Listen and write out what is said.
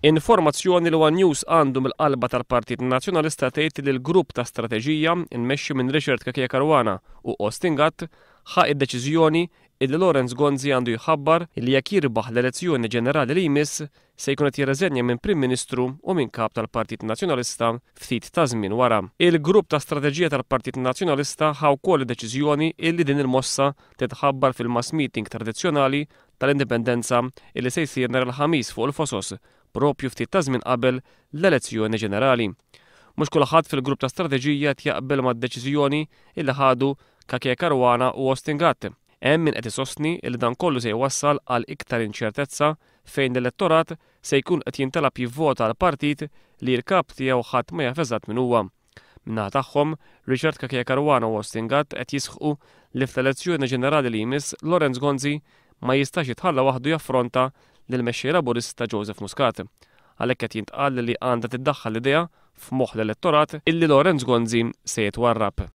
Informazzjoni li one News għandu mill-qalba tal-Partit Nazzjonalista tgħid li l-grupp ta' strateġija mmexxi minn Richard Cachia Caruana u Austin Gatt ħa d-deċiżjoni illi Lawrence Gonzi għandu jħabbar illi jekk jirbaħ l-elezzjoni ġenerali li jmiss se jkun qed jirreżenja minn Prim Ministru u minn Kap tal-Partit Nazzjonalista ftit ta' żmien wara. Il-grupp ta' strateġija tal-Partit Nazzjonalista ħa wkoll id-deċiżjoni illi din il-mossa titħabbar fil-mass meeting tradizzjonali tal-Indipendenza illi se jsir nhar il-Ħamis fuq il-Fosos, proprju ftit ta' żmien qabel l-elezzjoni ġenerali. Mhux kulħadd fil-grupp ta' strateġija qed jaqbel mad-deċiżjoni illi ħadu Cachia Caruana u Austin Gatt. Hemm min qed isostni illi dan kollu se jwassal għal iktar inċertezza fejn l-elettorat se jkun qed jintalab jivvota għal partit li l-kap tiegħu ħadd ma jaf eżatt min huwa. Min-naħa tagħhom, Richard Cachia Caruana u Austin Gatt qed jisħqu li fl-elezzjoni ġenerali li jmiss Lawrence Gonzi ma jistax jitħalla waħdu jaffronta lill-Mexxej Laburista Joseph Muscat. Għalhekk qed jintqal li għandha tiddaħħal l-idea f'moħħ l-elettorat illi Lawrence Gonzi se jitwarrab.